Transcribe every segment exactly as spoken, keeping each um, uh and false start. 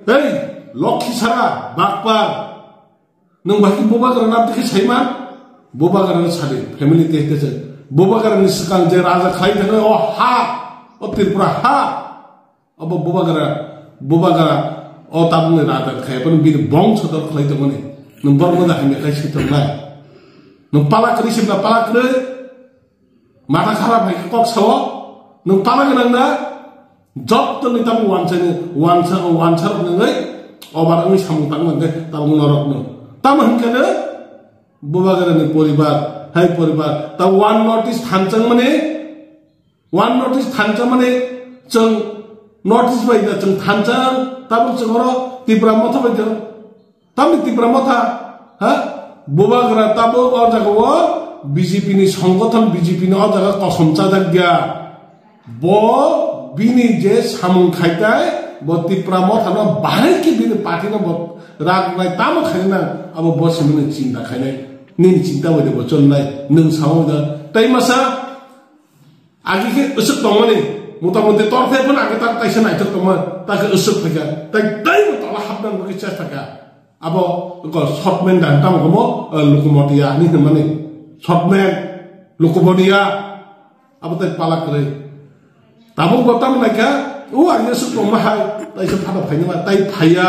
Tei Lokhi Sara, Bakpar, nwng bahai khe Bubagra nabdi khe saima? Bubagra ni sadi, family te te se. Bubagra ni swkang je raja khlai thangwi o ha, o Tripura ha, obo Bubagra, Bubagra o tabukni raja khlai phano bini bongso dor khlai tongmani. Nwng borok no da hamya khai swi tongnai. Nwng pala kwrwi sibla pala kwrwi. Mata kharap hai khe kok sao, nwng pala gwnang na? Jottoni tamo wansa ni, wansa, wansa rok nangwi, obar wngwi samung tang nangkhe tabuk norok no. Tamo hinkhe no, Bubagra ni poribar, hai poribar, ta one notice thanchang mani, one notice thanchang mani, chwng notice bai da chwng thanchang, tabuk chwng oro Tipra Motha bai da. Tamni Tipra Motha, ha? Bubagra tabuk o jaga o B J P ni songgothon, B J P ni o jaga kosom chajak ya. Bo bini je samung khaitai, bo Tipra Motha no bahai khe bini party no bo rak nai tamo khaina nang, abo bo simini chinta khainai, nini chinta bai de bo chonnai, nwng sao da. Tai masa, Agi khe usuk tongmani, motamuti torthai phano agi tak taisa naithok tongma, tak khe usuk phaikha, tai taibo tola hapna bagwi chesta kha. Abo ko short man dan tamo komo, eh, Lukumotia ni hwnmani. Short man, Lukumotia, abo tai pala kwrwi. Tabuk bo tamo naikha, o agi usuk tongma hai, taisa phano phaini ma, tai phaiya.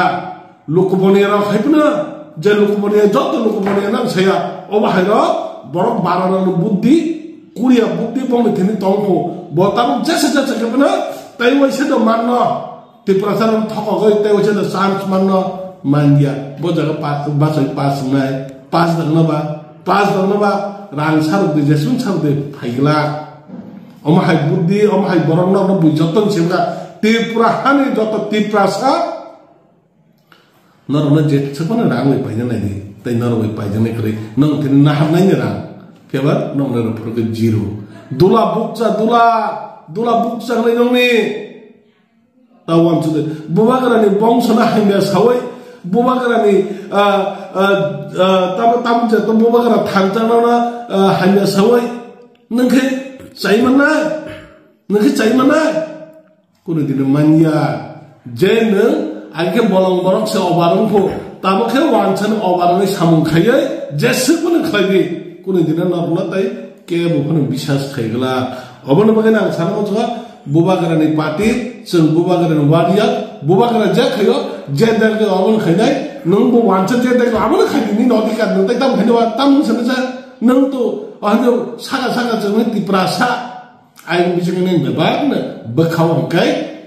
Lukuboniya rok hai phano, je lukuboniya, joto lukuboniya nang saya, obo hai rok, borok bara rok buddhi, kuriya buddhi bongni thini tongkho, bo tabuk jesa jesa khe phano, tai waisa do manno, Tiprasa rok thokogoi, tai waisa do chance manno, manliya, bo jaga pa-, bachai pass wngnai, pass dangno ba, pass dangno ba, rang sarok de, jesung sarok de, phaigla. Omo hai buddhi, omo hai borok no, no bui joto ni sebga, Tripura hani joto Tiprasa, Norokno je swkmano rang bai paina nai di, tei norok bai paijaknai kwrwi, nwng tini naharnaini rang, keba norokno rw phuru khe zero. Dula bukcha, dula, dula bukcha wngnai nongni. Ta uansukhe, Bubagrani bongsono hamya saui, Bubagrani, ah, ah, ah, tamo, tamo je to Bubagra thansa nono, ah, hamya saui, nwng khe chai mannai, nwng khe chai mannai. Kunu dino manya. Je nwng, ai khe bolong borok se obar wngkho, tamo khe wansa ni obar wngwi samung khaiwi, je swk phano khlai di, kunu dino norokno tei kebo phano bisas khai glak. Obono bagwi ang sana muchungo, Bubagrani party, chwng Bubagrani warrior, Bubagra je khaio, je dagwi obono khainai, nwng bo wansa je dagwi abono khai di, nini odhikar nwng tei tamo khainai wa, tamo wngsa nasa, nwng to, ohino saka saka chwngno Tiprasa. Ayang bisingni bebakno bwkhao hwnkhe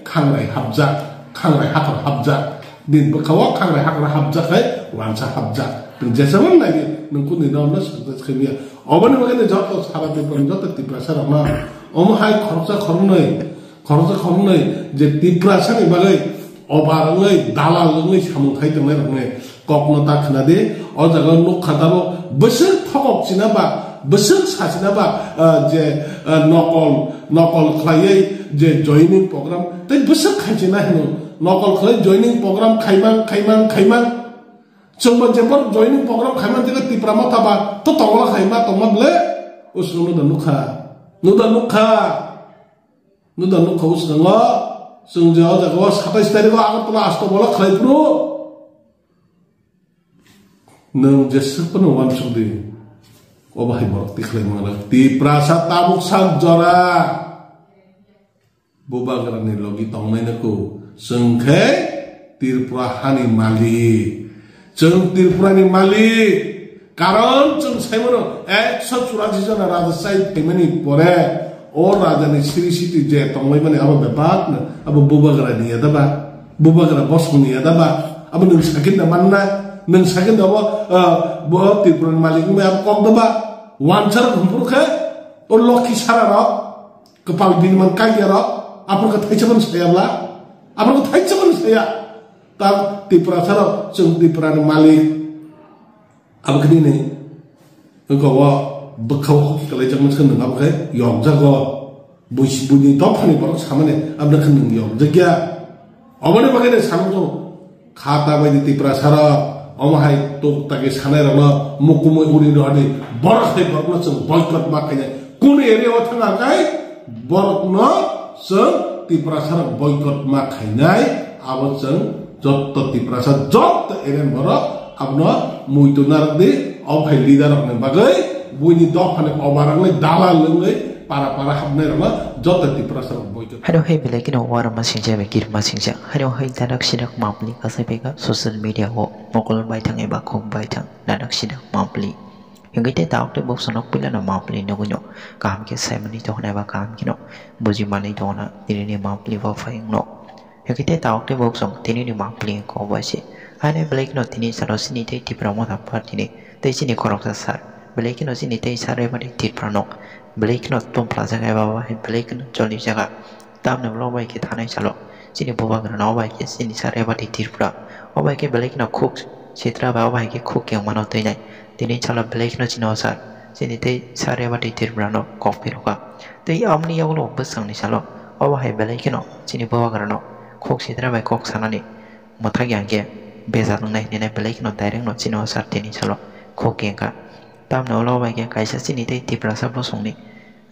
khangrai hapjak, khangrai hakhor hapjak. Bini bwkhao khangrai hakhor hapjak hai wansa hapjak. Nwng jesabang nai di, nwng kuni norokno success khaimya. Oboni bagwi no joto sara Tripura ni joto Tiprasa rokno omo hai khoroksa khoroknwi, khoroksa khoroknwi je Tiprasa ni bagwi obar wngwi, dalal wngwi samung khai tongnai rokni kokno ta khna di. O jaga nukha tabuk bwswk thokok china ba, bwswk sa china ba, ah, je, ah, nokol, nokol khlaiwi je joining program, tei bwswk khai china hino, nokol khlai joining program khaimang, khaimang, khaimang. Chwngbo je borok joining program khaimang tei Tipra Motha ba to tongla khaima tongma ble, uswk no da nukha, no da nukha. Nwng da nukha bwskango, chwng je o jaga o satais tarikh o Agartala Astamola khlai phuru, nwng jeswk phano uansuk di. Obo hai borok tikhlai mangrwk. Tiprasa tabuk sak jora. Bubagrani logi tongnai nukhu. Chwng khe Tripura hani malik. Chwng Tripurani malik. Karon chwng saimano ekso churasi jona raja chai phaimani pore o rajani siri siti je tonglaimani abo bebakno abo Bubagrani ya da ba? Bubagra bosongni ya da ba? Abo nwng sakinda manna, nwng sakinda abo, ah, bo Tripurani malik wngmai abo kok da ba? Wansarok hwnphuru khe o Lokhi Sararok. Kwpal bini man kaiya rok, aphuru khe thaisa phano saya bla, aphuru khe thaisa phano saya. Ta Tiprasa rok, chwng Tiprani malik. Abo khe nini, wngkha o bwkha o hoki kwlaijak mansa nwng abo khe yokjago. Buisi buini dophani borok samani, abo khe nwng yokjakya. Oboni bagwi no samung tongo. Kha ta bai di Tiprasa rok, omo hai tok taki sanai rokno mukumui uri rohani, borok hai borokno chwng boycott ma khainai. Kunu area o thang kha kai borokno chwng Tiprasa rok boycott ma khainai, abo chwng Jotto Tiprasa, jotto eren borok abono muitu narwk di, o hai leader rokni bagwi, buini dophani obarokni dalal wngwi para para habnai rokno jotto Tiprasa rok muitu. Hano hai belai kheno warma singcha bai kirma singcha. Hano hai dadak sidak mapli kasai peka social media o mokol bai thang eba khum bai thang dadak sidak mapli. Hingke te taok te bok sonok pila no mapli nogoi no kaham ke saimani tongna eba kaham kheno buji mani tongna tini ni mapli bo phai wngno. Hingke te taok te bok song tini ni mapli ko bai se. Haine belai kheno tini salo sini tei Tipra Motha Party ni tei chini khoroksa sir. Belai kheno chini tei sir eba tei Tipra no. Belai kheno tum phlajak eba bai belai kheno choli jaga. Tamni ulo bai khe thanai salo. Chini bubagra no bai khe chini sir eba tei Tripura. O bai khe belai kheno khuk sitra bai o bai khe khuk keng mano twi nai. Tini salo belai kheno chini o sir. Chini tei sir eba tei Tripura no kok phirokha. Tei amni yagulo bwswngni salo, obo hai belai kheno chini bubagrano khok sitra bai kok sanani mwthagya hwnkhe bejak wngnai hinwi belai kheno direct no chini o sir tini salo khok kengkha. Tamni ulo bai khe kaisa chini tei Tiprasa bosongni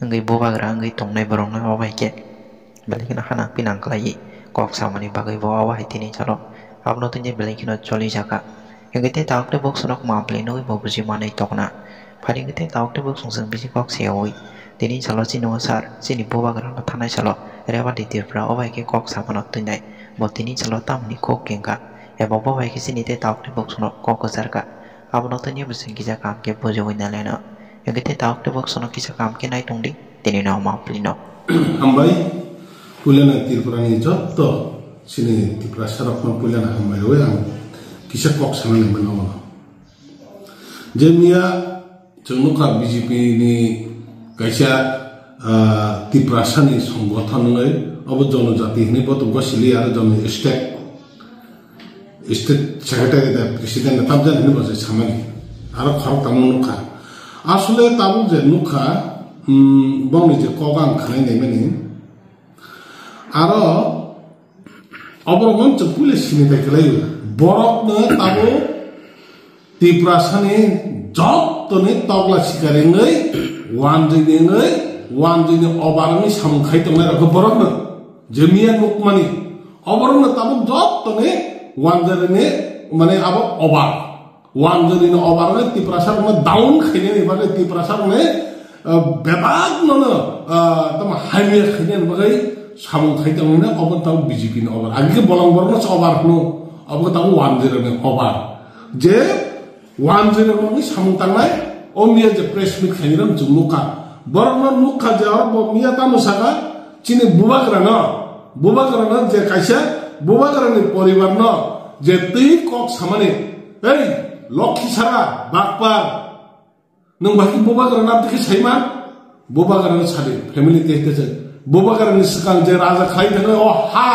wngwi bubagra wngwi tongnai borokno obo hai khe belai kheno hanang pinang khlaiwi kok samani bagwi bo obo hai tini salo abono tini belai kheno choli jakha. Hingke tei taok tei bok sonok mapli nugui bo buji manui tokna. Phari hingke tei taok tei bok song song bisi kok seyaui. Tini salo chini o sir, chini bubagra no thanai salo Rebati Tripura o bai khe kok samano twinai. Bo tini salo tamni kok kengkha. Eba bo bai khe chini tei taok tei bok sonok kok kwcharkha. Abono tini bwswng kisa kam khe bujogwi nalaino. Hingke tei taok tei bok sonok kisa kam khe nai tongdi. Tini no mapli no. Hambai, puilana Tripura ni jotto chini Tiprasa rok no puilana hambai rwi ang kisa kok sanani mano. Je miya chwng nukha B J P ni kaisa, ah, Tiprasa ni songgothon wngwi obo jonojati hinwi bo tongkha sili aro jono state. State secretary da president da tabjani hinwi bo se samani. Aro khorok tamo nukha. Asole tabuk je nukha, um, bongni je kok ang khanai naimani. Aro oborok no chwng puila sini tai kwlai. Borok no tabuk Tiprasani jottoni tokla sikari wngwi, wanjwini wngwi, wanjwini obar wngwi samung khai tongnai rok borok no. Je miya nukmani, oborokno tabuk jottoni wanjarini, mane, abo obar. Wanjarini obar wngwi Tiprasa rokno down khainani bagwi Tiprasa rokni, ah, bebak nono, ah, tamo hamya khainani bagwi samung khai tongmani obo tamo B J P ni obar. Agi khe bolong borokno se obar hwno, obo tamo wanjarini obar. Je Wanjwirok wngwi samung tangnai, o miya je press meet khainai rok chwng nukha. Borokno nukha je oro bo miya tamo saka, chini bubagrano, bubagrano je kaisa bubagrani poribarno je twi kok samani, "Ei, Lokhi sara, bakpar, nwng bahai bubagrano abdi khe saiman?" Bubagrano sadi, family te te se. Bubagrani swkang je raja khlai thangwi o ha,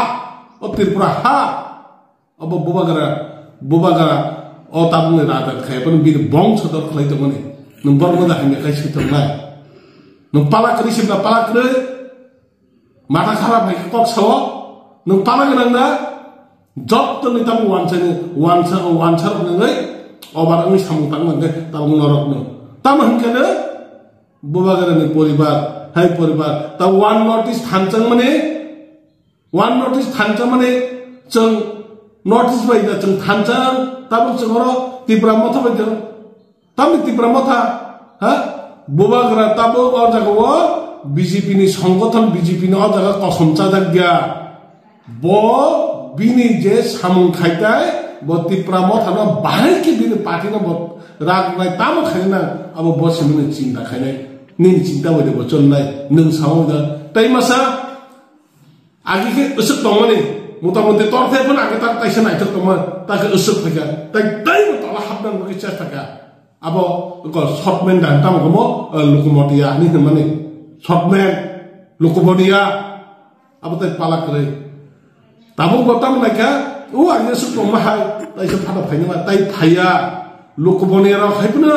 o Tripura ha, Obo bubagra, bubagra, o tabukni raja khai, bono bini bongso dor khlai tongmani. Nwng borokno da hamya khai swi tongnai. Nwng pala kwrwi sibla pala kwrwi, mata kharap hai khe kok sao, nwng pala gwnang na, jottoni tabuk wansa ni, wansa, wansa rok nangwi, obar wngwi samung tang nangkhe tabuk norok no. Tamo hwnkhe no, bubagrani poribar, hai poribar, ta one notice thanchang mani, One notice thansa mani chwng notice bai da chwng thansa tabuk chwng oro Tipra Motha bai da. Tamni Tipra Motha, ha? Bubagra tabuk o jaga o B J P ni songgothon B J P ni o jaga kosom chajak ya. Bo bini je samung khaitai, bo Tipra Motha no bahai khe bini party no bo rak nai tamo khaina abo bo simini chinta khainai. Nini chinta bai de bo chonnai, nwng sao da. Tai masa Agi khe usuk tongmani, motamuti torthai phano agi tak taisa naithok tongma, tak khe usuk phaikha, tai taibo tola hapna bagwi chesta kha. Abo ko shortman dan tamo komo, eh, Lukumotia hinwi hwnmani. Shortman, Lukumotia, abo tai pala kwrwi. Tabuk bo tamo naikha, o agi usuk tongma hai, taisa phano phainai ma, tai phaiya. Lukuboniya rok hai phano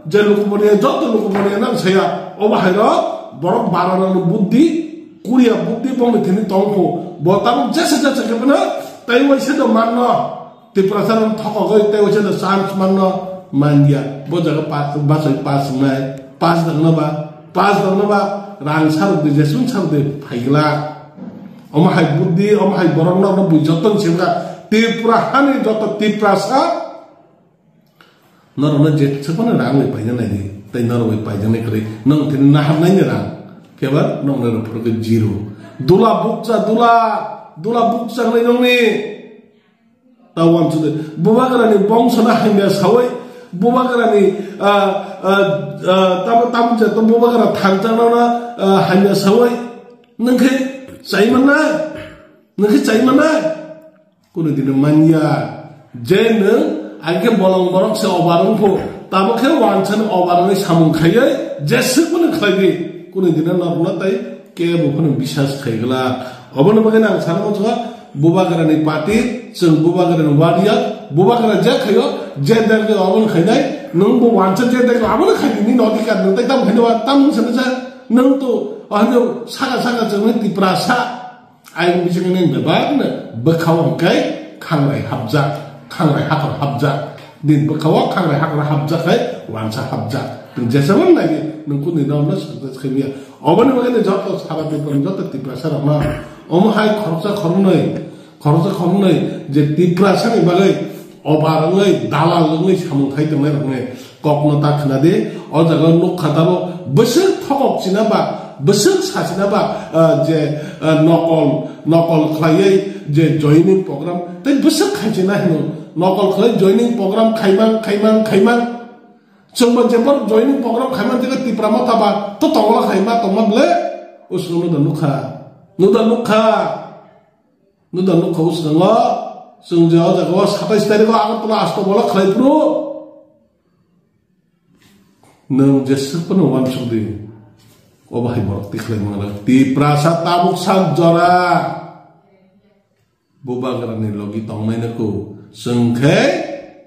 je lukuboniya joto lukuboniya nang saya obo hai rok borok barana no buddhi kuriya buddhi bongni thini tongkho bo tabuk jesa jesa khe phano tai waisa do manno Tiprasa rok thokogoi tai waisa do chance manno mangiya bo jaga pa-, basai pass wngnai pass dangno ba pass dangno ba rang sarok di jesun sarok di phaigla omo hai buddhi omo hai borok no bui joto ni sengkha Tripura hani joto Tiprasa, norokno je sebano rang bai paina nai di, tei norok bai paijak nai kwrwi, nong tini naharnai ni rang, keba nong nai rok phuru khe zero. Dula bukcha, dula, dula bukcha hnai nongni. Tawang sude, bubagrani bongsono hamya sawi, bubagrani, ah, ah, ah, tamo, tamo je to bubagra thangchang no, ah, hamya sawi, nongkhe chai manna, nongkhe chai manna. Kunu dino manya, je nwng aike bolong borok se obar wngphu, tamo khe wansa ni obar wngwi samung khaiwi jeswk phano khlai di. Kunu dino norokno tei kebo phano bisas khai glak. Obono bagwi ang sana muchungo, bubagrani party, chwng bubagrani warrior, bubagra je khaio, je dagwi obono khainai, nwng bo wansa je dagwi obono khainai, nini odhikar nwng tei tamo khainai wa, tamo wngsa nasa, nwng to, oh, saka saka chwngno Tiprasa. Ayang bising ini bebak na, bwkhao hwnkhe khangrai hapjak, khangrai hakor hapjak. Din bwkhao khangrai hakor hapjak hai wansa hapjak. Nwng jesabon nai di, nwng kuni nom na success khaimiya. Oboni bagwi ni joto sara Tripura ni joto Tiprasa rok ma. Omo hai khoroksa khoroknwi, khoroksa khoroknwi je Tiprasa ni bagwi obar wngwi, dalal wngwi samung khai tongnai rokni kokno ta khna di. O jaga nukha tamo bwswk thokok china ba, bwswk sa china ba, ah, je, ah, nokol, nokol khlaiwi je joining program, tei bwswk khai china hino, nokol khlai joining program khaimang, khaimang, khaimang. Chwngbo je borok joining program khaimang tei Tipra Motha ba, to tongla khaima tongma ble, usno no da nukha, no da nukha. Nwng da nukha uskango, chwng je o jaga o satais tarikh o Agartala Asto Bola khlai phuru, nwng jeswk phano uansuk di, obo hai borok tikhlai mangra. Tiprasa tabuk sak jora bubagrani logi tongmai nukhu, chwng khe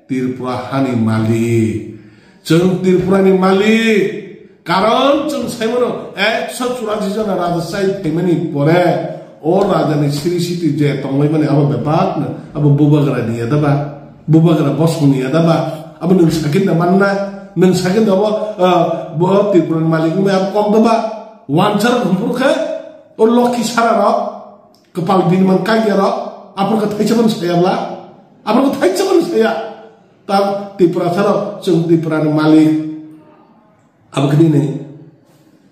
Tripura hani malik. Chwng Tripurani malik. Karon chwng saimano ekso churashi jona raja chai phaimani pore o rajani siri siti je tonglaimani abo bebakno abo bubagrani ya da ba? Bubagra bosongni ya da ba? Abo nwng sakinda manna, nwng sakinda bo, ah, bo Tripurani malik wngmai abo kok da ba? Wansar hwnphuru khe o lokhi sararok, kwpal bini man kaikyarok, aphuru khe thaisa phano saya bla? Aphuru khe thaisa phano saya. Ta Tiprasarok, chwng Tiprani malik. Abo khe nini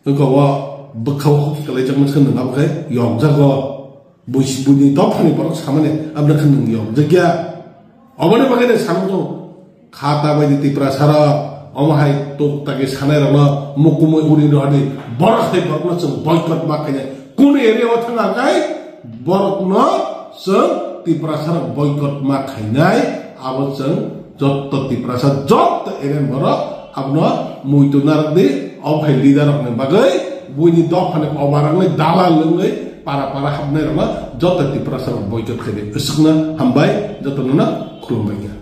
wngkha o bwkha o hoki kwlaijakma se nwng abo khe yokjago. Buis-, buini dophani borok samani abo khe nwng yokjakya. Oboni bagwi no samung tongo, khata bai di Tiprasarok, omo hai tok tagi sanai rokno mukumui uri no hadi borok hai borokno chwng boycott ma khainai. Kunu area o thang khe borokno chwng Tiprasarok boycott ma khainai, abo chwng jotto Tiprasa, jotto area ni borok abono muitu narwk di, o hai leader rokni bagwi, buini dophani obar wngwi dalal wngwi para para hapnai rokno jotto Tiprasarok boycott khaidi. Aswkno hambai, jotto no khulumbai kha.